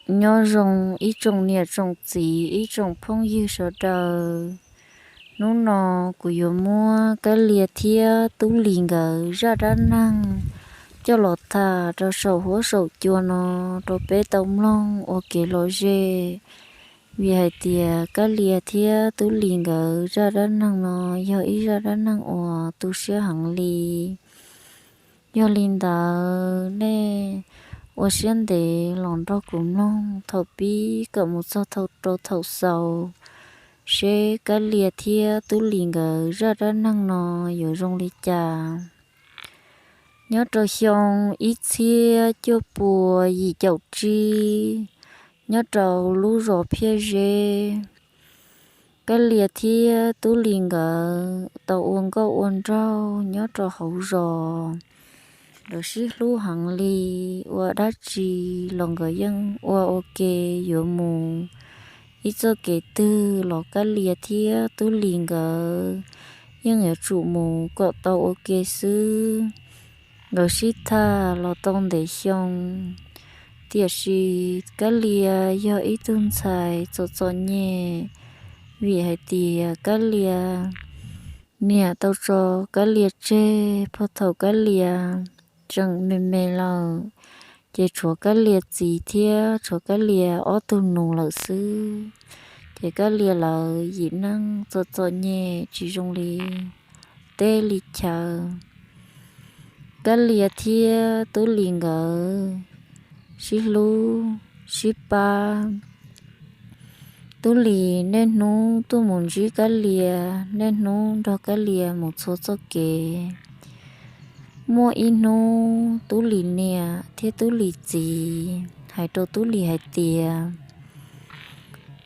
Nyob zoo ib tsoom niam tsoom txiv ib tsoom phooj ywg sawv daws. Hnub no kuv yuav muab Kab Lia thiab Tub Lis nkawd zaj dab neeg coj los tham rau saum huab saum cua no rau peb tau mloog ua kev lom zem. Vim hais tias Kab Lia thiab Tub Lis nkawd zaj dab neeg no yog ib zaj dab neeg uas tu siab heev li. Yog li ntawd nej ua siab ntev los nrog kuv mloog thaum pib kom mus txog rau thaum xaus, seb Kab Lia thiab Tub Lis nkawd zaj dab neeg no yuav zoo li cas. Nyob rau xyoo ib txhiab cuaj pua yim caum tsib, nyob rau lub zos Phiaj Zeb, Kab Lia thiab Tub Lis nkawd tau ua nkauj ua nraug nyob rau hauv zos. Nkawd sib hlub heev li, ua dab tsi los nkawd yeej ua ua ke yuav mus. Ib txoj kev twg los Kab Lia thiab Tub Lis nkawd yeej yuav tsum mus kom tau ua ke xwb. Nkawd sib tham los tau ntev xyoo, tiam sis Kab Lia yog ib tug ntxhais txom txom nyem, vim hais tias Kab Lia niam tau tso Kab Lia tseg puag thaum Kab Lia tseem me me lawm, ces tshuav Kab Lia txiv thiab tshuav Kab Lia ob tug nus lawm xwb. Ces Kab Lia lawv yim neeg txom txom nyem tsis zoo li teb li chaw. Kab Lia thiab Tub Lis nkawd sib hlub sib pab. Tub Lis niaj hnub tuaj mus ntsib Kab Lia, niaj hnub nrog Kab Lia mus txhua txoj kev. Muaj ib hnub Tub Lis niam thiab Tub Lis txiv hais rau Tub Lis hais tias,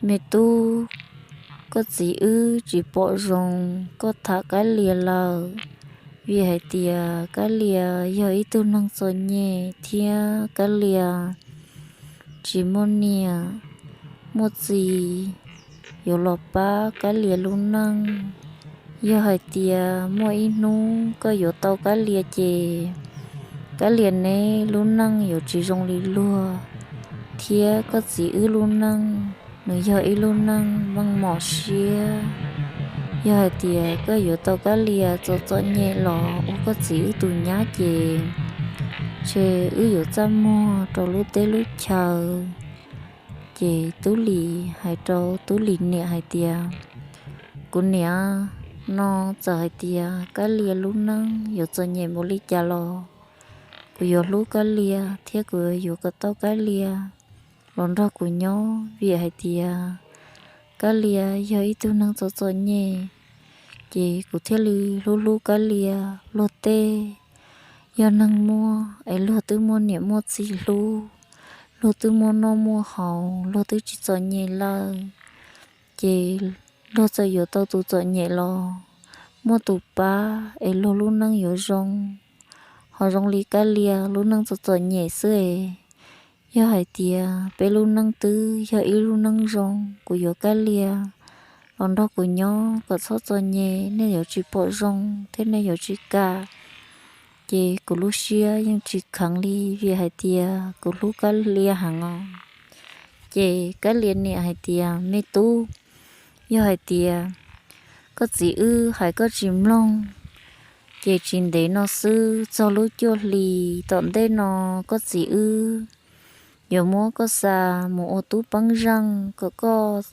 Me tub, koj txiv wb tsis pom zoo koj tham Kab Lia lawm, vim hais tias Kab Lia yog ib tug neeg txom nyem thiab Kab Lia tsis muaj niam muaj txiv yuav los pab Kab Lia lub neej. Yog hais tias muaj ib hnub koj yuav tau Kab Lia ces Kab Lia neb lub neej yuav tsis zoo li luag, thiab koj txiv wb lub neej nws yog ib lub neej meej mom siab. Yog hais tias koj yuav tau Kab Lia txom txom nyem los ua koj txiv wb tus nyab ces, ces wb yuav txaj muag rau lub teb lub chaw. Ces Tub Lis hais rau Tub Lis niam hais tias, Kuv niam, no txawm hais tias Kab Lia lub neej yuav txom nyem npaum li cas los kuv yuav hlub Kab Lia thiab kuv yuav kom tau Kab Lia los nrog kuv nyob, vim hais tias Kab Lia yog ib tug neeg txom txom nyem, ces kuv thiaj li hlub hlub Kab Lia. Luag tej yog neeg muaj es luag twb muaj niam muaj txiv hlub, luag twb muaj noj muaj haus, luag twb tsis txom nyem lawm, ces luag txawm yuav tau tus txom nyem los muaj tus pab es luag lub neej yuav zoo. Ho zoo li Kab Lia lub neej txom txom nyem xwb es. Yog hais tias peb lub neej twb yog ib lub neej zoo, kuv yuav Kab Lia los nrog kuv nyob kom txhob txom nyem, nej yuav tsis pom zoo thiab nej yuav tsis kam, ces kuv lub siab yeej tsis kheev li, vim hais tias kuv hlub Kab Lia heev os. Ces Kab Lia niam hais tias, Me tub, yog hais tias koj txiv wb hais koj tsis mloog, ces tsis ntev no xwb, txog lub cuaj hlis tom ntej no, koj txiv wb yuav muab koj xa mus ua tub peeb zeej, kom koj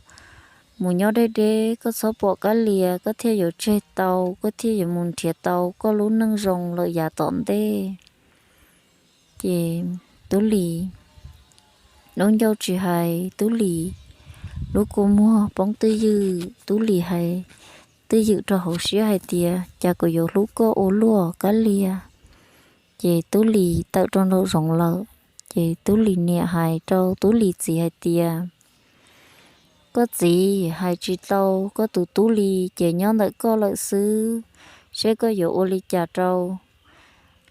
mus nyob deb deb, koj txhob pom Kab Lia, koj thiaj yuav tseg tau, koj thiaj yuav mus nrhiav tau koj lub neej zoo lawm yav tom ntej. Ces Tub Lis lub ncauj tsis hais, Tub Lis lub kua muag poob twj ywm, Tub Lis hais twj ywm rau hauv siab hais tias, Cas kuv yuav hlub koj ua luaj, Kab Lia. Ces Tub Lis tawm rau nraum zoov lawm. Ces Tub Lis niam hais rau Tub Lis txiv hais tias, Koj txiv, hais tsis tau, koj tus Tub Lis ces nyob ntawm koj lawm xwb, seb koj yuav ua li cas rau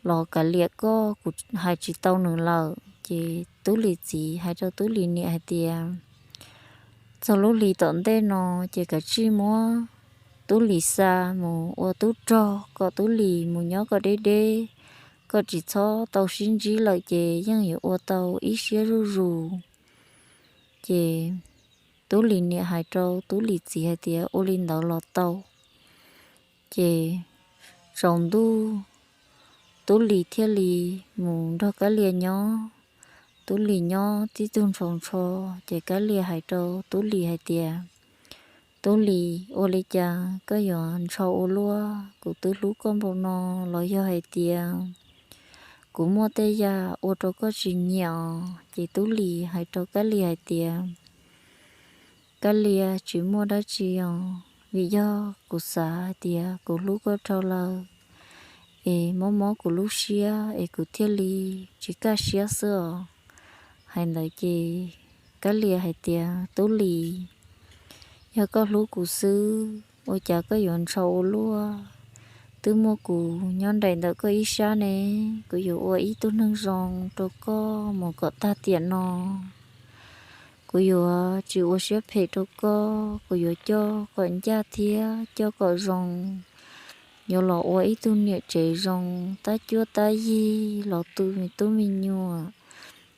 los kav liam koj, kuv hais tsis tau nws lawm. Ces Tub Lis txiv hais rau Tub Lis niam hais tias, Txog lub hli tom ntej no ces kav tsij muab Tub Lis xa mus ua tub rog, kom Tub Lis mus nyob koj deb deb, koj tsis txhob tau sib ntsib lawm ces yeej yuav ua tau ib siab zuj zus. Ces Tub Lis niam hais rau Tub Lis txiv hais tias, Ua li ntawd los tau. Ces tsaus ntuj Tub Lis thiaj li mus nrog Kab Lias nyob. Tub Lis nyob tib tug ntshaus ntsho, ces Kab Lias hais rau Tub Lis hais tias, Tub Lis, ua li cas koj yuav ntshaus ua luaj? Kuv twb hlub koj npaum no los yog hais tias kuv muaj tej yam ua rau koj tsis nyiam os? Ces Tub Lis hais rau Kab Lias hais tias, Kab Lias, tsis muaj dab tsi os, vim yog kuv xav hais tias kuv hlub koj dhau lawm, es mob mob kuv lub siab es kuv thiaj li tsis kaj siab xwb os. Hais ntawd ces Kab Lias hais tias, Tub Lis, yog koj hlub kuv xwb, ua cas koj yuav ntshaus ua luaj? Twb muaj kuv nyob nraim ntawm koj ib sab ne, kuv yuav ua ib tug neeg zoo rau koj mus kom tag tiam no. Kuv yuav tsis ua siab phem rau koj, kuv yuav coj kom ncaj thiab coj kom zoo. Yuav los ua ib tug niam tsev zoo, tab cuab tab yig los tu me tub me nyuam,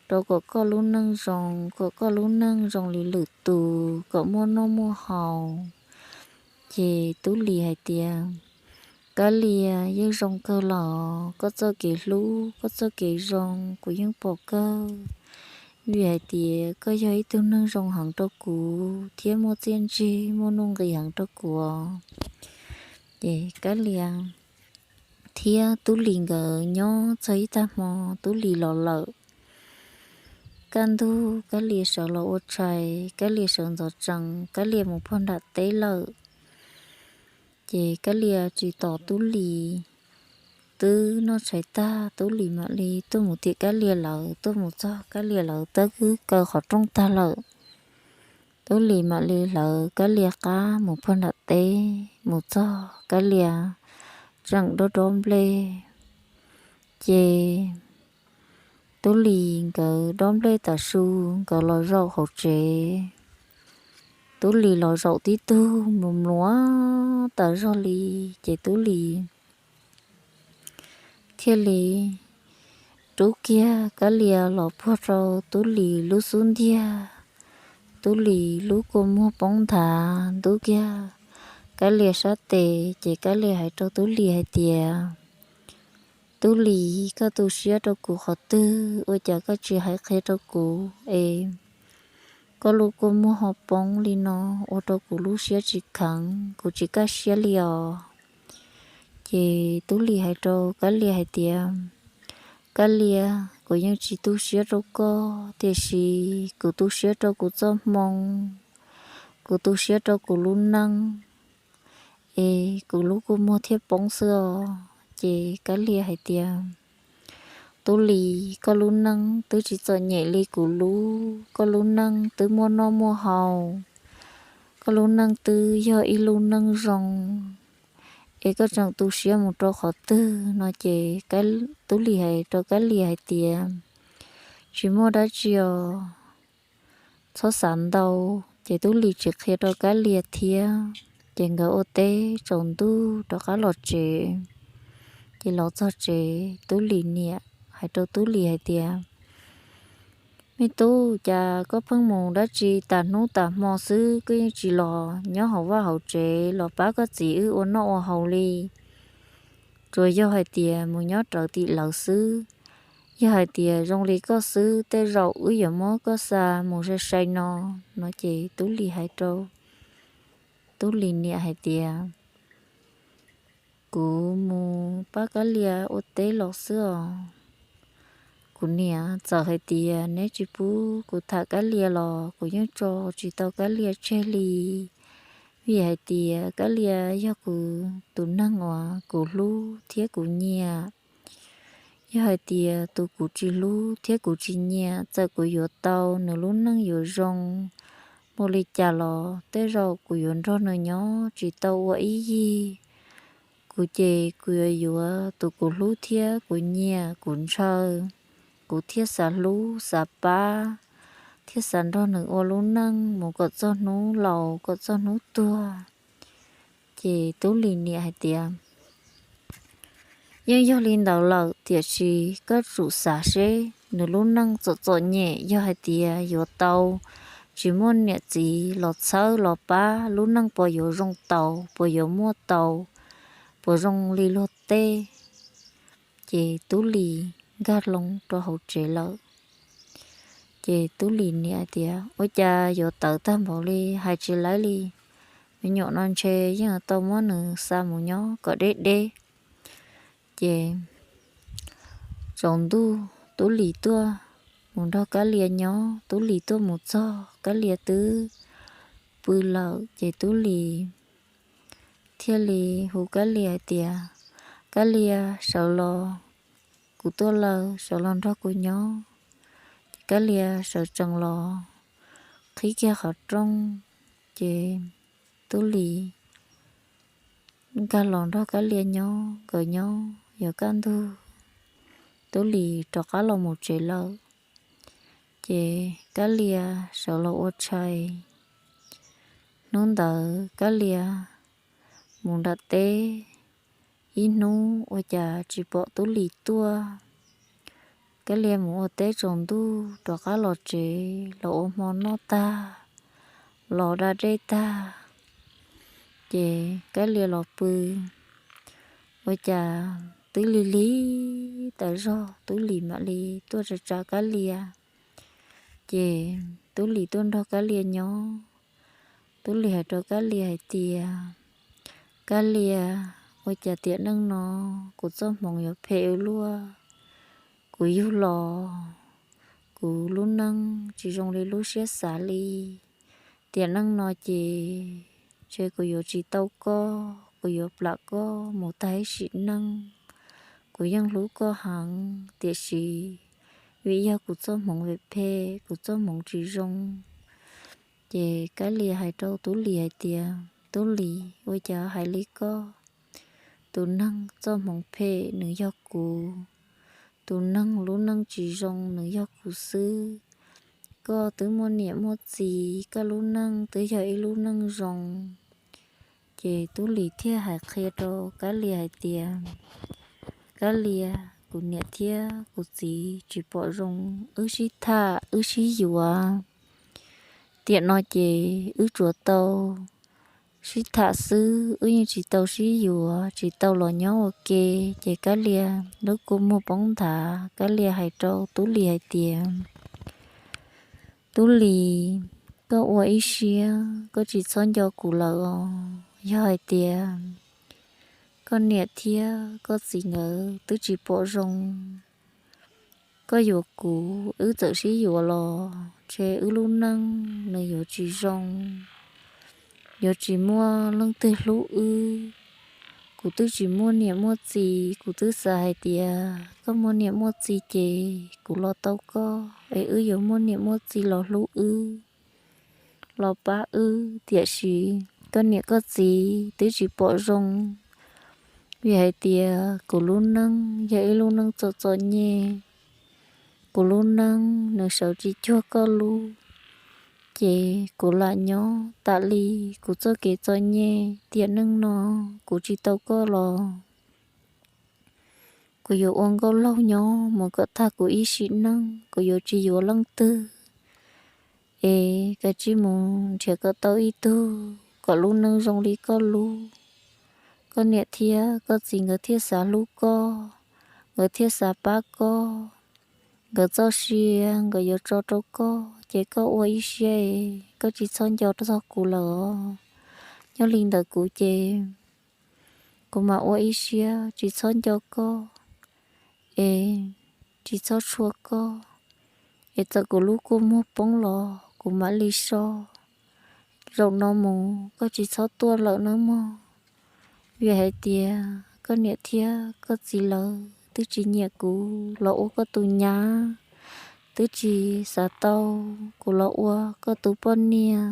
rau kom koj lub neej zoo, kom koj lub neej zoo li lwm tus, kom muaj noj muaj haus. Ces Tub Lis hais tias, Kab Lias, yeej zoo kawg los, koj txoj kev hlub, koj txoj kev zoo kuv yeej pom kawg, vim hais tias koj yog ib tug neeg zoo heev rau kuv thiab muaj txiaj ntsig muaj nuj nqis heev rau kuv. Ces Kab Lias thiab Tub Lis nkawd nyob txog ib tag hmo, Tub Lis los lawm. Kaj ntug Kab Lias sawv los ua tshais, Kab Lias sawv ntxov tsees, Kab Lias mus puag nram teb lawm. Ces Kab Lias tsis tos Tub Lis, twb noj tshais tag Tub Lis mam li tuaj mus tim Kab Lias lawv, tuaj mus txog Kab Lias lawv twb kaw qhov rooj tag lawm. Tub Lis mam li hlawv Kab Lias qab mus puag nram teb, mus txog Kab Lias tseem dob dob nplej. Ces Tub Lis nkawd dob nplej tas su, nkawd los zaum hauv tsev. Tub Lis los zaum tib tug mluas mluas tas zog li, ces Tub Lis thiaj li rub kiag Kab Lias los puag rau Tub Lis lub xub ntiag. Tub Lis lub kua muag poob nthav ntub kiag Kab Lias sab tes, ces Kab Lias hais rau Tub Lis hais tias, Tub Lis, koj tu siab rau kuv qhov twg, ua cas koj tsis hais qhia rau kuv es koj lub kua muag ho poob li no, ua rau kuv lub siab tsis kheev, kuv tsis kaj siab li os. Ces Tub Lis hais rau Kab Lias hais tias, Kab Lias, kuv yeej tsis tu siab rau koj, tiam sis kuv tu siab rau kuv txoj hmoo, kuv tu siab rau kuv lub neej, es kuv lub kua muag thiaj poob xwb os. Ces Kab Lias hais tias, Tub Lis, koj lub neej twb tsis txom nyem li kuv lub, koj lub neej twb muaj noj muaj haus, koj lub neej twb yog ib lub neej zoo, es koj tseem tu siab mus rau qhov twg no? Ces Tub Lis hais rau Kab Lias hais tias, Tsis muaj dab tsi os, txhob xav ntau. Ces Tub Lis tsis qhia rau Kab Lias thiab, ces nkawd ua teb tsaus ntuj rov qab los tsev. Ces los txog tsev, Tub Lis niam hais rau Tub Lis hais tias, Me tub, cas koj pheej mus dab tsi tas hnub tas hmo xwb, koj yeej tsis los nyob hauv vaj hauv tsev los pab koj txiv wb ua noj ua haus li? Tsuas yog hais tias mus nyob rawv tim lawv xwb. Yog hais tias zoo li koj xwb, tej zaum wb yuav muab koj xa mus sai sai no. No ces Tub Lis hais rau Tub Lis niam hais tias, Kuv mus pab Kab Lias ua teb los xwb os. Kuv niam, txawm hais tias neb tsis pub kuv tham Kab Lias los kuv yeej tso tsis tau Kab Lias tseg li, vim hais tias Kab Lias yog kuv tus neeg uas kuv hlub thiab kuv nyiam. Yog hais tias tus kuv tsis hlub thiab kuv tsis nyiam, txawm kuv yuav tau, nws lub neej yuav zoo mus li cas los tej zaum kuv yuav nrog nws nyob tsis tau ua ib yig. Kuv ces kuv yuav yuav tus kuv hlub thiab kuv nyiam, kuv ntshaw, kuv thiaj xav hlub xav pab, thiaj xav nrog nws ua lub neej mus kom txog hnub laus kom txog hnub tuag. Ces Tub Lis niam hais tias, Yeej yog li ntawd lawm, tiam sis koj tsum xav seb nws lub neej txom txom nyem, yog hais tias yuav tau tsis muaj niam txiv los txhawb los pab, lub neej puas yuav zoo tau, puas yuav muaj tau, puas zoo li luag tej. Ces Tub Lis nkag loo rau hauv tsev lawm. Ces Tub Lis niam tias, Ua cas yuav tawv tag npaum li, hais tsis laib li. Me nyuam no ntshe yeej tau muab nws xa mus nyob kom deb deb. Ces tsaus ntuj Tub Lis tuaj mus nrog Kab Lia nyob, Tub Lis tuaj mus txog Kab Lia twb pw lawm. Ces Tub Lis thiaj li hu Kab Lia hais tias, Kab Lia, sawv los, kuv tuaj lawm, sawv los nrog kuv nyob. Ces Kab Lia sawv tsees los qhib kiag qhov rooj, ces Tub Lis nkag los nrog Kab Lia nyob. Nkawd nyob yuav kaj ntug, Tub Lis rov qab los mus tsev lawm. Ces Kab Lia sawv los ua tshais. Hnub ntawd Kab Lia mus nram teb ib hnub ua cas tsis pom Tub Lis tuaj. Kab Lia mus ua teb tsaus ntuj rov qab los tsev los ua hmo noj tag, los da dej tag, ces Kab Lia los pw. Ua cas twb lig lig tas zog, Tub Lis mam li tuaj tsa tsa Kab Lia. Ces Tub Lis tuaj nrog Kab Lia nyob. Tub Lis hais rau Kab Lia hais tias, Kab Lia, ua cas tiam neej no kuv txoj hmoov yuav phem ua luaj, kuv yug los kuv lub neej tsis zoo li lub siab xav li. Tiam neej no ces ntshe kuv yuav tsis tau koj, kuv yuav plam koj mus tag ib sim neej. Kuv yeej hlub koj heev, tiam sis vim yog kuv txoj hmoov phem, kuv txoj hmoov tsis zoo. Ces Kab Lia hais rau Tub Lis hais tias, Tub Lis, ua cas hais li koj? Tus neeg txoj hmoov phem nws yog kuv, tus neeg lub neej tsis zoo nws yog kuv xwb. Koj twb muaj niam muaj txiv, koj lub neej twb yog ib lub neej zoo. Ces Tub Lis thiaj hais qhia rau Kab Lia hais tias, Kab Lia, kuv niam thiab kuv txiv tsis pom zoo wb sib tham wb sib yuav. Tiam no ces wb tsuas tau sib tham xwb, wb yeej tsis tau sib yuav, tsis tau los nyob ua ke. Ces Kab Lia lub kua muag poob nthav, Kab Lia hais rau Tub Lis hais tias, Tub Lis, koj ua ib siab, koj tsis txhob nco kuv lawm os. Yog hais tias koj niam thiab koj txiv nkawd twb tsis pom zoo koj yuav kuv, wb txawm sib yuav los ntshe wb lub neej nws yuav tsis zoo, yuav tsis muaj leej twg hlub wb. Kuv twb tsis muaj niam muaj txiv, kuv twb xav hais tias koj muaj niam muaj txiv ces kuv los tau koj es wb yuav muaj niam muaj txiv los hlub wb, los pab wb. Tiam sis koj niam koj txiv twb tsis pom zoo, vim hais tias kuv lub neej yog ib lub neej txom txom nyem. Kuv lub neej nws sawv tsis cuag koj lub, ces kuv lam nyob tas li kuv txoj kev txom nyem. Tiam neej no kuv tsis tau koj los kuv yuav ua nkauj laug nyob mus kom tag kuv ib sim neej, kuv yuav tsis yuav leej twg. Es kav tsij mus nrhiav kom tau ib tug kom lub neej zoo li koj lub, koj niam thiab koj txiv nkawd thiaj xav hlub koj, nkawd thiaj xav pab koj. Nkawd txoj sia nkawd yuav tso rau koj, ces koj ua ib siab es koj tsis txhob nco txog kuv lawm os. Nyob li ntawd kuv ces kuv mam ua ib siab tsis txhob nco koj es tsis txhob tshua koj, es txawm kuv lub kua muag poob los kuv mam li so. Zaum no mus koj tsis txhob tuaj lawm nawb mog, vim hais tias koj niam thiab koj txiv lawv twb tsis nyiam kuv los ua koj tus nyab, twb tsis xav tau kuv los ua koj tus poj niam.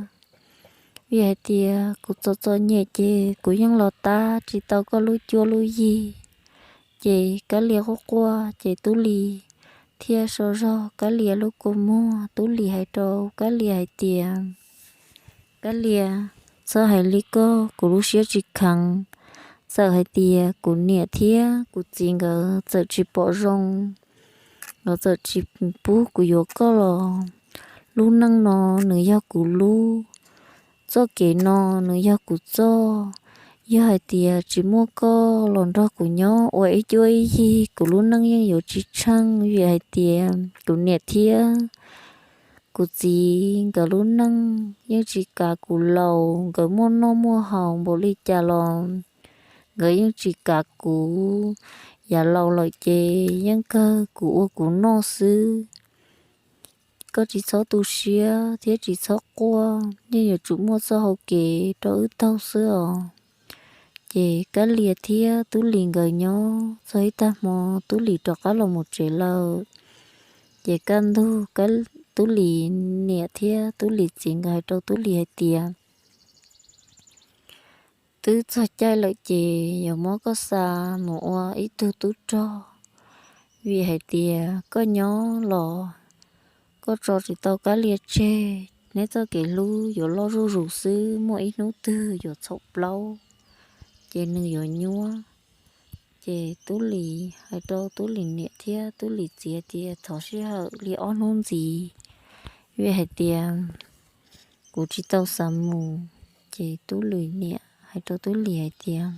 Vim hais tias kuv txom txom nyem ces kuv yeej los tab tsis tau koj lub cuab lub yig. Ces Kab Lia quaj quaj ces Tub Lis thiaj so zog Kab Lia lub kua muag. Tub Lis hais rau Kab Lia hais tias, Kab Lia, txhob hais li koj, kuv lub siab tsis kheev. Txawm hais tias kuv niam thiab kuv txiv nkawd txawm tsis pom zoo, nkawd txawm tsis pub kuv yuav koj los, Lub neej no nws yog kuv lub, txoj kev no nws yog kuv txoj. Yog hais tias tsis muaj koj los nrog kuv nyob ua ib cuab ib yig, kuv lub neej yeej yuav tsis tsheej, vim hais tias kuv niam thiab kuv txiv nkawd lub neej yeej tsis kam kuv laus, nkawd muaj noj muaj haus npaum li cas los nkawd yeej tsis kam kuv. Yav laus lawm ces yeej kawg kuv ua kuv noj xwb. Koj tsis txhob tu siab thiab tsis txhob quaj, yeej yuav tsum muaj txoj hau kev rau wb taug xwb os. Ces Kab Lia thiab Tub Lis nkawd nyob txog ib tag hmo, Tub Lis rov qab los mus tsev lawm. Ces kaj ntug, Tub Lis niam thiab Tub Lis txiv nkawd hais rau Tub Lis hais tias, twb txog caij lawm ces yuav muab koj xa mus ua ib tug tub rog, vim hais tias koj nyob los koj tso tsis tau Kab Lia tseg, neb txoj kev hlub yuav loj zuj zus xwb, muaj ib hnub twg yuav txhaum plaub ces nws yuav nyuaj. Ces Tub Lis hais rau Tub Lis niam thiab Tub Lis txiv tias thov sij hawm li ob hnub ntxiv, vim hais tias kuv tsis tau xav mus. Ces Tub Lis niam hais rau Tub Lis hais tias,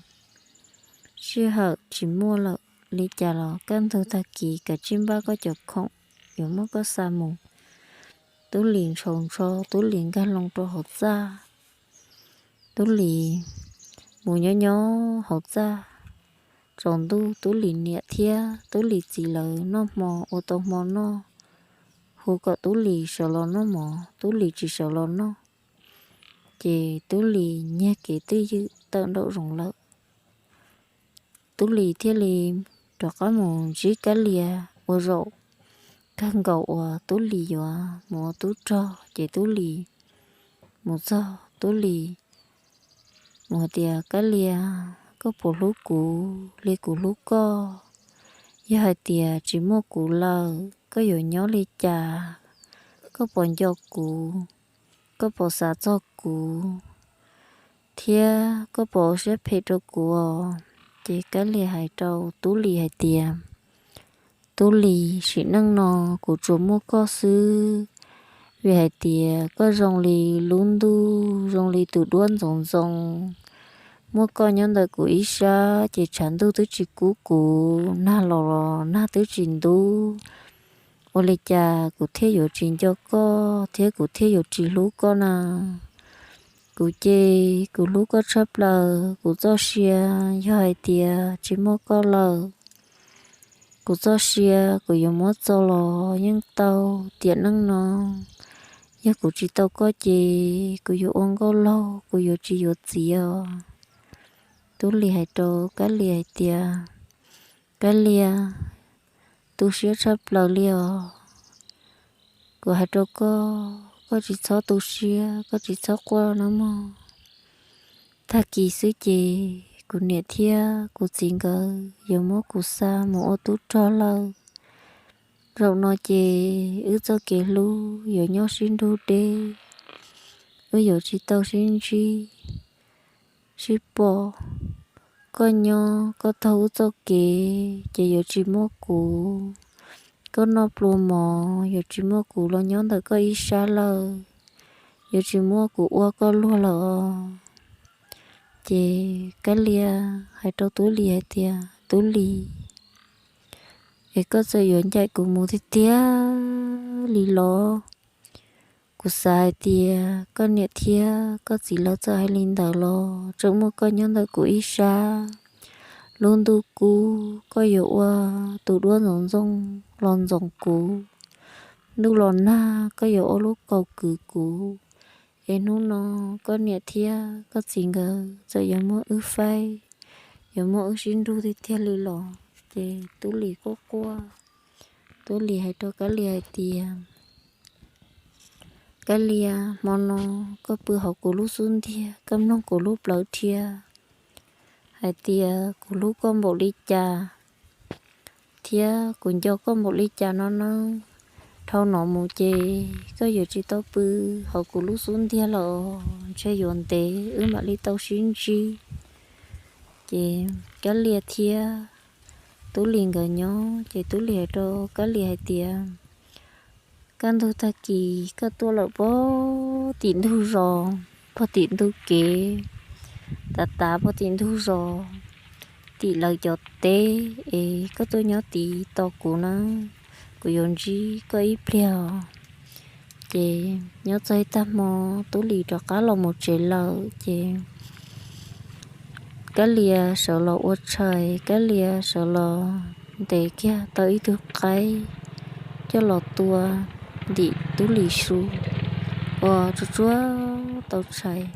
sij hawm tsis muaj lawm, li cas los kaj ntug tag kis kav tsij npaj koj cov khoom, yuav muab koj xa mus. Tub Lis ntshaus ntsho, Tub Lis nkag loo rau hauv txaj. Tub Lis mus nyob nyob hauv txaj, tsaus ntuj Tub Lis niam thiab Tub Lis txiv lawv noj hmo ua tau hmo noj, hu kom Tub Lis sawv los noj mov, Tub Lis tsis sawv los noj. Ces Tub Lis nyiag kev twj ywm tawm nraum zoov lawm. Tub Lis thiaj li rov qab mus ntsib Kab Lia ua zaum kawg nkaus uas Tub Lis yuav mus ua tub rog. Ces Tub Lis mus txog, Tub Lis mus hais tias, Kab Lia, koj puas hlub kuv li kuv hlub koj? Yog hais tias tsis muaj kuv lawm, koj yuav nyob li cas? Koj puas nco kuv? Koj puas xav txog kuv? Thiab koj puas ua siab phem rau kuv? Ces Kab Lia hais rau Tub Lis hais tias, Tub Lis, sim neej no kuv tsuas muaj koj xwb, vim hais tias koj zoo li lub ntuj, zoo li tus duab ntxoov ntxoo. Muaj koj nyob ntawm kuv ib sab ces tshav ntuj twb tsis kub kuv, nag los los nag twb tsis ntub. Ua li cas kuv thiaj yuav tsis nco koj thiab kuv thiaj yuav tsis hlub koj na? Kuv ces kuv hlub koj tshaj plaws, kuv txoj sia yog hais tias tsis muaj koj lawm, kuv txoj sia kuv yuav muab txo los yeej tau. Tiam neej no yog kuv tsis tau koj ces kuv yuav ua nkauj laug, kuv yuav tsis yuav txiv os. Tub Lis hais rau Kab Lia hais tias, Kab Lia, tu siab tshaj plaws li os. Kuv hais rau koj, koj tsis txhob tu siab, koj tsis txhob quaj nawb mog. Tag kis xwb ces kuv niam thiab kuv txiv nkawd yuav muab kuv xa mus ua tub rog lawm. Zaum no ces wb txoj kev hlub yuav nyob sib nrug deb, wb yuav tsis tau sib ntsib sib pom. Koj nyob koj taug wb txoj kev ces yuav tsis muaj kuv. Koj noj plua mov yuav tsis muaj kuv los nyob ntawm koj ib sab lawm, yuav tsis muaj kuv ua koj luag lawm os. Ces Kab Lia hais rau Tub Lis hais tias, Tub Lis, es koj txawm yuav ncaim kuv mus tiag tiag li los? Kuv xav hais tias koj niam thiab koj txiv lawv txawm hais li ntawd los tseem muaj koj nyob ntawm kuv ib sab. Lub ntuj kub koj yuav ua tus duab ntxoov ntxoo los ntxoov kuv, ntuj los nag koj yuav ua lub kaus kwv kuv. Es hnub no koj niam thiab koj txiv nkawd txawm yuav muab wb faib, yuav muab wb sib nrug tiag tiag li los? Ces Tub Lis quaj quaj, Tub Lis hais rau Kab Lia hais tias, Kab Lia, hmo no koj pw hauv kuv lub xub ntiag, koj mloog kuv lub plawv rhia hais tias kuv hlub koj npaum li cas thiab kuv nco koj npaum li cas no nawb. Dhau no mus ces koj yuav tsis tau pw hauv kuv lub xub ntiag lawm, ntshe yuav ntev wb mam li tau sib ntsib. Ces Kab Lia thiab Tub Lis nkawd nyob ces Tub Lis hais rau Kab Lia hais tias, Kaj ntug tag kis koj tuaj lawm puag tim ntug zos, puag tim ntug kev, tav tav puag tim ntug zos, tim lawv cov teb es koj tuaj nyob tid tos kuv nawb, kuv yuav ntsib koj ib pliag. Ces nyob txog ib tag hmo, Tub Lis rov qab los mus tsev lawm ces Kab Lia sawv los ua tshais, Kab Lia sawv los ntes kiag tau ib tug qaib coj los tua ntim Tub Lis su ua tsuag tsuag tau tshais.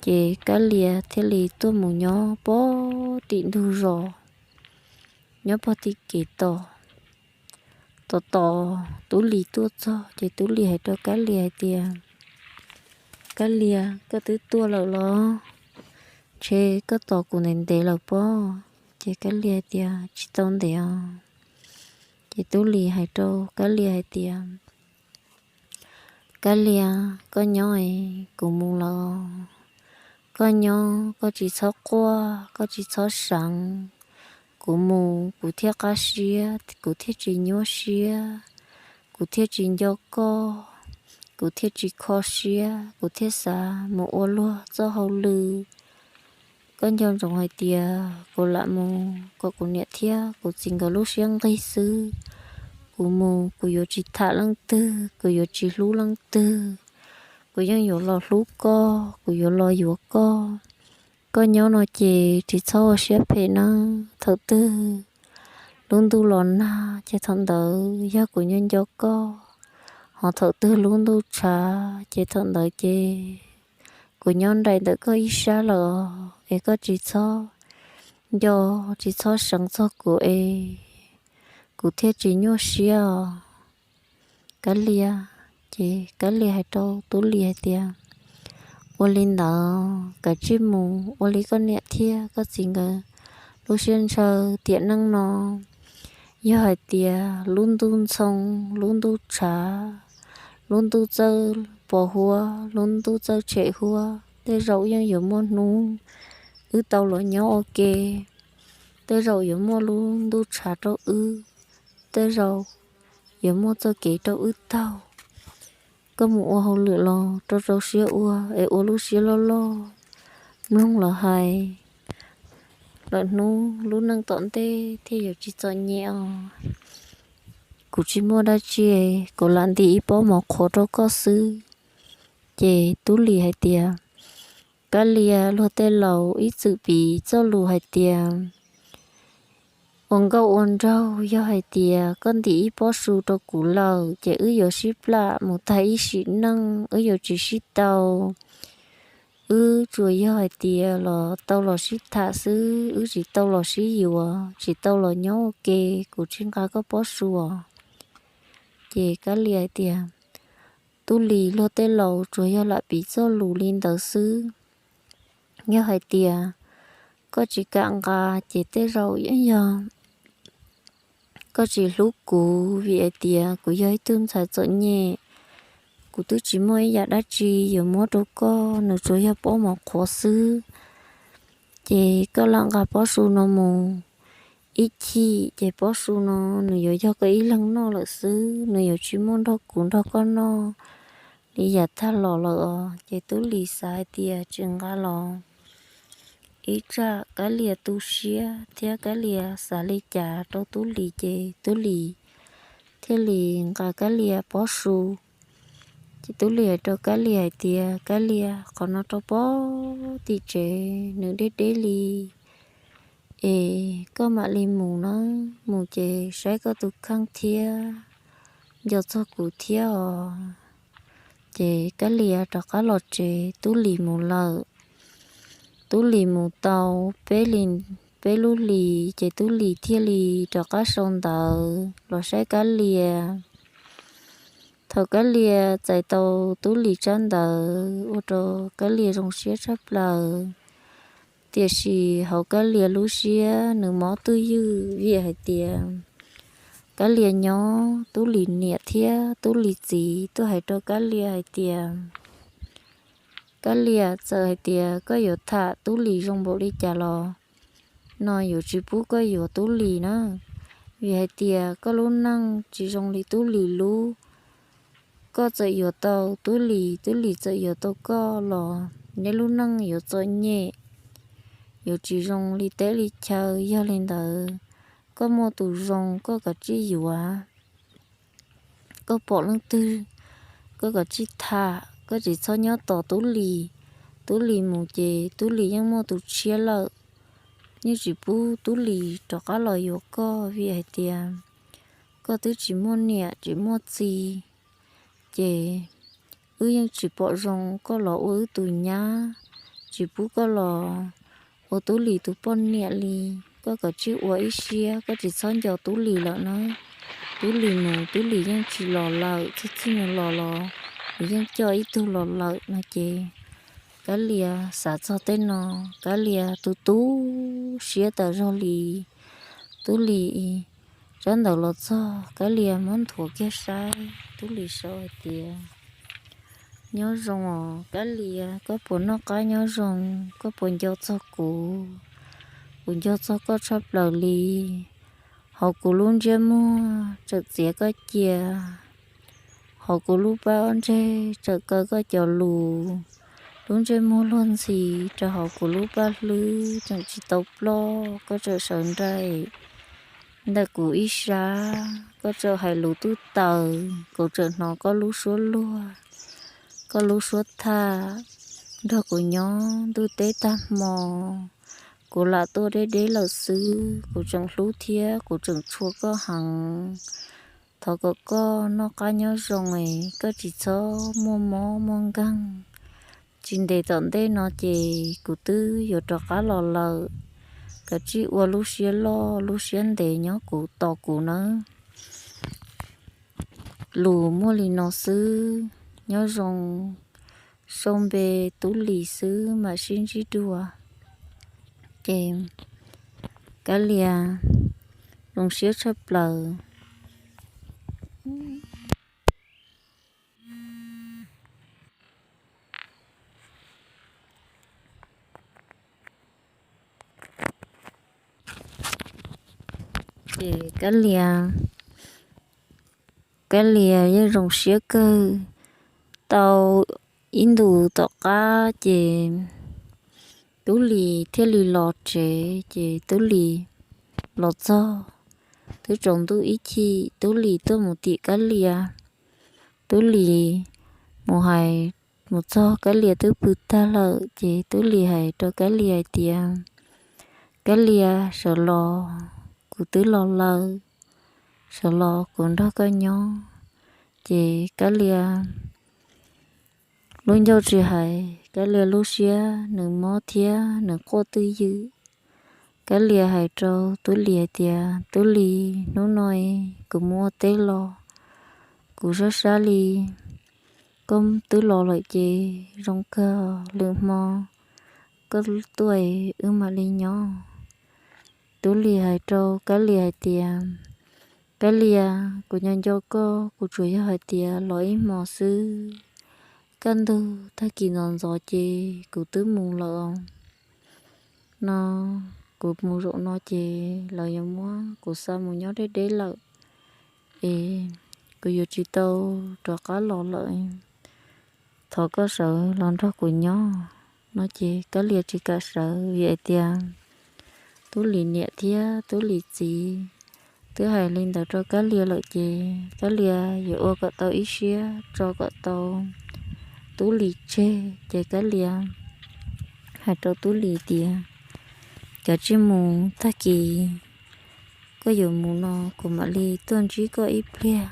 Ces Kab Lia thiaj li tuaj mus nyob puag tim ntug zos, nyob puag tim kev tos. Tos tos Tub Lis tuaj txog ces Tub Lis hais rau Kab Lia hais tias, Kab Lia, koj twb tuaj lawm los? Ntshe koj tos kuv ntev ntev lawm pob. Ces Kab Lia hais tias, Tsis tau ntev os. Ces Tub Lis hais rau Kab Lia hais tias, Kab Lia, koj nyob es kuv mus lawm. Koj nyob koj tsis txhob quaj, koj tsis txhob seev. Kuv mus kuv thiaj qab siab, kuv thiaj tsis nyuaj siab, kuv thiaj tsis nco koj, kuv thiaj tsis kho siab, kuv thiaj xav mus ua luag txoj hauj lwm. Koj nco ntsoov hais tias kuv lam mus kom kuv niam thiab kuv txiv nkawd lub siab nqig xwb. Kuv mus kuv yuav tsis tham leej twg, kuv yuav tsis hlub leej twg. Kuv yeej yuav los hlub koj, kuv yuav los yuav koj. Koj nyob no ces tsis txhob ua siab phem nawb. Thaum twg lub ntuj los nag ces thaum ntawd yog kuv nyob nco koj, ho thaum twg lub ntuj tshav ces thaum ntawd ces kuv nyob nraim ntawm koj ib sab lawm es koj tsis txhob nco, tsis txhob seev txog kuv es kuv thiaj tsis nyuaj siab os, Kab Lia. Ces Kab Lia hais rau Tub Lis hais tias, Ua li ntawd kav tsij mus ua li koj niam thiab koj txiv nkawd lub siab ntshaw tiam neej no. Yog hais tias lub ntuj ntxhoo, lub ntuj tshav, lub ntuj txawj pos huab, lub ntuj txawj tshem huab, tej zaum yeej yuav muaj hnub wb tau los nyob ua ke. Tej zaum yuav muaj lub ntuj tshav rau wb, tej zaum yuav muaj txoj kev rau wb taug. Koj mus ua hauj lwm los rau rau siab ua es ua lub siab loj loj, mloog lawv hais, lwm hnub lub neej tom ntej thiaj yuav tsis txom nyem os. Kuv tsis muaj dab tsi, kuv lam ntim ib pob mov qhuav rau koj xwb. Ces Tub Lis hais tias, Kab Lia, luag tej laus ib txwm piv txoj lus hais tias, ua nkauj ua nraug yog hais tias koj ntim ib pob su rau kuv lawm ces wb yuav sib plam mus tag ib sim neej, wb yuav tsis sib tau. Wb tsuas yog hais tias los tau los sib tham xwb, wb tsis tau los sib yuav, tsis tau los nyob ua ke, kuv tsis nqa koj pob su os. Ces Kab Lia hais tias, Tub Lis, luag tej laus tsuas yog lam piv txoj lus li ntawd xwb. Yog hais tias koj tsis kam nqa ces tej zaum yeej yog koj tsis hlub kuv, vim hais tias kuv yog ib tug ntxhais txom nyem, kuv twb tsis muaj ib yam dab tsi yuav muab rau koj, nws tsuas yog pob mov qhuav xwb. Ces koj lam nqa pob su no mus ib chim ces pob su no nws yuav yog koj ib leeg noj lawm xwb, nws yuav tsis muaj nrog kuv nrog koj noj li yav tag los lawm os. Ces Tub Lis xav hais tias tsis nqa los ib tsam Kab Lia tu siab thiab Kab Lia xav li cas rau Tub Lis ces Tub Lis thiaj li nqa Kab Lia pob su. Ces Tub Lis hais rau Kab Lia hais tias, Kab Lia, qhov no rau puag tim tsev nws deb deb li, es koj mam li mus na, mus ces saib koj tus kheej thiab nco txog kuv thiab os. Ces Kab Lia rov qab los tsev, Tub Lis mus lawm. Tub Lis mus tau peb li, peb lub hlis ces Tub Lis thiaj li rov qab sau ntawv los saib Kab Lia. Thaum Kab Lia txais tau Tub Lis tsab ntawv ua rau Kab Lia zoo siab tshaj plaws. Tiam sis hauv Kab Lia lub siab nws mob twj ywm vim hais tias Kab Lia nyob, Tub Lis niam thiab Tub Lis txiv tuaj hais rau Kab Lia hais tias, Kab Lia, txawm hais tias koj yuav tham Tub Lis zoo npaum li cas los no yuav tsis pub koj yuav Tub Lis na, vim hais tias koj lub neej tsis zoo li Tub Lis lub. koj txawm yuav tau Tub Lis, Tub Lis txawm yuav tau koj los neb lub neej yuav txom nyem, yuav tsis zoo li teb li chaw. Yog li ntawd, koj muaj tus zoo koj kav tsij yuav. Koj pom leej twg, koj kav tsij tham, koj tsis txhob nyob tos Tub Lis. Tub Lis mus ces Tub Lis yeej muaj tus tshiab lawm. Yeej tsis pub Tub Lis rov qab los yuav koj vim hais tias koj twb tsis muaj niam tsis muaj txiv, ces wb yeej tsis pom zoo koj los ua wb tus nyab, tsis pub koj los ua Tub Lis tus poj niam li. Koj kav tsij ua ib siab, koj tsis txhob nco Tub Lis lawm na. Tub Lis mus, Tub Lis yeej tsis los lawm, txij txij nws los los nws yeej coj ib tug los lawm no ces Kab Lias xav txog tej no, Kab Lias tu tu siab tas zog li. Tub Lis tsab ntawv los txog, Kab Lias muab nthuav kiag saib, Tub Lis sau hais tias, nyob zoo os Kab Lias, koj puas noj qab nyob zoo, koj puas nco txog kuv? Kuv nco txog koj tshaj plaws li. Hauv kuv lub ntsiab muag tseem txiav koj cia, hauv kuv lub pab ob ntseg tseem kaw koj cov lus. Lub ntsej muag luag ntxhi rau hauv kuv lub paj hlwb tseem tsis tau ploj, koj tseem sawv nraim ntawm kuv ib sab, koj tseem hais lus tub taws, kuv tseem hnov koj lub suab luag, koj lub suab tham nrog kuv nyob ntuj teb tag hmo. Kuv lam tuaj deb deb lawm xwb, kuv tseem hlub thiab kuv tseem tshua koj heev. Thov kom koj noj qab nyob zoo es koj tsis txhob muaj mob muaj nkeeg. Tsis ntev tom ntej no ces kuv twb yuav rov qab los lawm. Kav tsij ua lub siab loj lub siab ntev nyob kuv tos kuv nawb. Lus muaj li no xwb, nyob zoo, sau npe Tub Lis xwb mam sib ntsib dua. Ces Kab Lias zoo siab tshaj plaws. Ces Kab Lias, Kab Lias yeej zoo siab kawg. Tau ib ntus tom qab ces Tub Lis thiaj li los tsev, ces Tub Lis los txog twb tsaus ntuj ib chim, Tub Lis tuaj mus tim Kab Lias. Tub Lis mus hais, mus txog Kab Lias twb pw tag lawm, ces Tub Lis hais rau Kab Lias hais tias, Kab Lias, sawv los, kuv twb los lawm, sawv los kuv nrog koj nyob. Ces Kab Lias lub ncauj tsis hais, Kab Lias lub siab nws mob thiab nws quaj twj ywm. Kab Lias hais rau Tub Lis hais tias, Tub Lis, hnub no kuv mus ua teb los, kuv sab sab li, koj twb los lawm ces zoo kawg, lwm hmo koj tuaj wb mam li nyob. Tub Lis hais rau Kab Lias hais tias, Kab Lias, kuv nco nco koj, kuv tsuas yog hais tias los ib hmo xwb, kaj ntug tag kis ntxov ntxov ces kuv twb mus lawm os. No kuv mus zaum no ces lawv yuav muab kuv xa mus nyob deb deb lawm, es kuv yuav tsis tau rov qab los lawm. Thov koj sawv los nrog kuv nyob. No ces Kab Lias tsis kam sawv vim hais tias Tub Lis niam thiab Tub Lis txiv twb hais li ntawd rau Kab Lias lawm ces Kab Lias yuav ua kom tau ib siab tso kom tau Tub Lis tseg. Ces Kab Lias hais rau Tub Lis tias, kav tsij mus, tag kis koj yuav mus no kuv mam li tuaj ntsib koj ib pliag.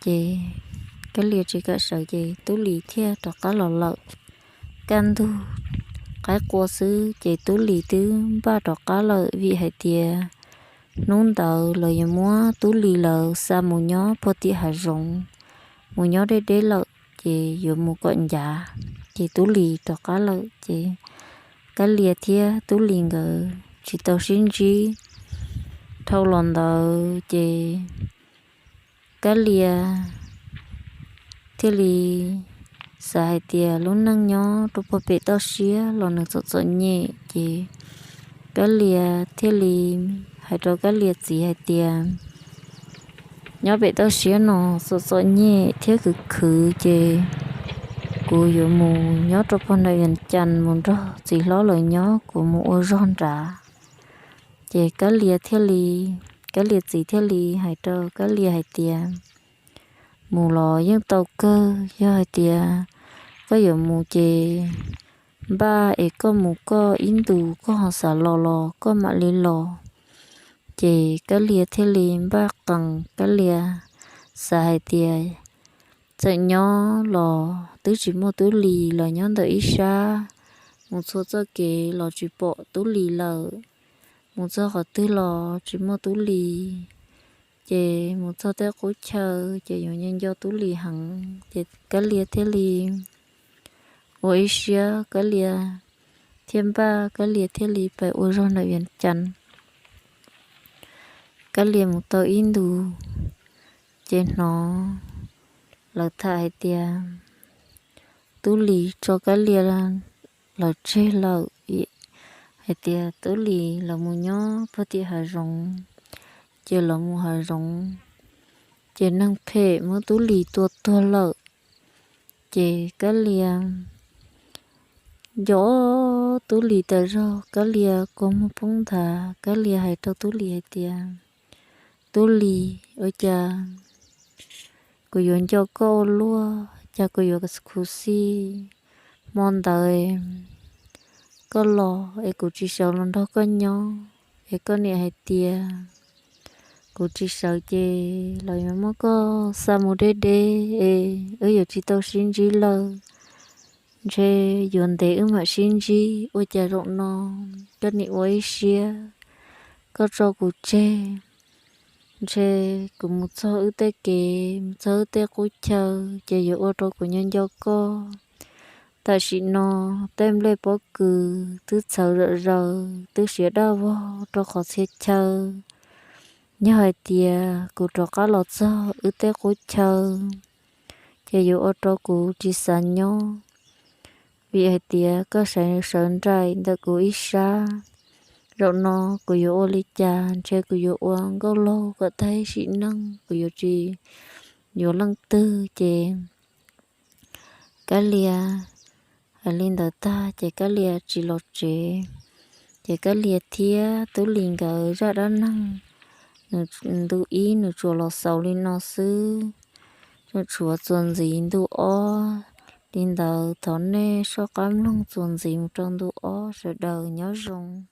Ces Kab Lias tsis kam sawv ces Tub Lis thiaj rov qab los lawm. Kaj ntug qaib qua xwb ces Tub Lis twb npaj rov qab lawm vim hais tias hnub ntawd lawv yuav muab Tub Lis lawv xa mus nyob puag tim hav zoov, mus nyob deb deb lawm ces yuav mus kom ncav. Ces Tub Lis rov qab lawm ces Kab Lias thiab Tub Lis nkawd tsis tau sib ntsib. Dhau los ntawd ces Kab Lias thiaj li xav hais tias lub neej nyob rau puag pem toj siab los nws txom txom nyem ces Kab Lias thiaj li hais rau Kab Lias txiv hais tias, nyob pem toj siab no txom txom nyem thiab khwv khwv ces kuv yuav mus nyob rau pog nram Vias Cas mus nrog txiv hlob lawv nyob, kuv mus ua zog nrad. Ces Kab Lia thiaj li, Kab Lia txiv thiaj li hais rau Kab Lia hais tias, mus los yeej tau kawg, yog hais tias koj yuav mus ces npaj es koj mus koj ib ntus, koj ho xav los los koj mam li los. Ces Kab Lia thiaj li npaj qees, Kab Lia xav hais tias txawm nyob los twb tsis muaj Tub Lis los nyob ntawm ib sab, mus txhua txoj kev los tsis pom Tub Lis lawm, mus txog qhov twg los tsis muaj Tub Lis, ces mus txog tej qub chaw ces yuav nco nco Tub Lis heev. Ces Kab Lia thiaj li ua ib siab, Kab Lia thiaj npaj, Kab Lia thiaj li pais ua zog nram Vias Cas. Kab Lia mus tau ib ntus, ces hnov lawv tham hais tias Tub Lis tso Kab Lia lawv tseg lawm, hais tias Tub Lis lawv mus nyob puag tim hav zoov, ces lawv mus hav zoov, ces neeg phem muab Tub Lis tua tuag lawm. Ces Kab Lia nco Tub Lis tas zog, Kab Lia kua muag poob nthav, Kab Lia hais rau Tub Lis hais tias, Tub Lis, ua cas kuv yuav nco koj ua luaj, cas kuv yuav khuv xim. Hmo ntawd koj los es kuv tsis sawv los nrog koj nyob, es koj niam hais tias kuv tsis sawv ces los yuav muab koj xa mus deb deb es wb yuav tsis tau sib ntsib lawm. Ntshe yuav ntev wb mam sib ntsib, ua cas zaum no koj nim ua ib siab koj tso kuv tseg. Ntshe kuv mus txog wb tej kev, mus txog wb tej qub chaw, ces yuav ua rau kuv nyob nco koj. Tam sim no tej nplej pob kws twb txhawv zom zaws, twb siav daj vog rau qhov txhia chaw. Yog hais tias kuv rov qab los txog wb tej qub chaw, ces yuav ua rau kuv tsis xav nyob, vim hais tias koj sawv nraim ntawm kuv ib sab. Zaum no kuv yuav ua li cas? Ntshe kuv yuav ua nkauj laug kom tag sim neej, kuv yuav tsis yuav leej twg. Ces Kab Lia hais li ntawd tag ces Kab Lia tsis los tsev. Ces Kab Lia thiab Tub Lis nkawd zaj dab neeg ntu ib nws tsuas los xaus li no xwb. Nws tshuav txuas ntxiv ntu ob, li ntawd thov nej soj qab mloog txuas ntxiv mus rau ntu ob, sawv daws nyob zoo.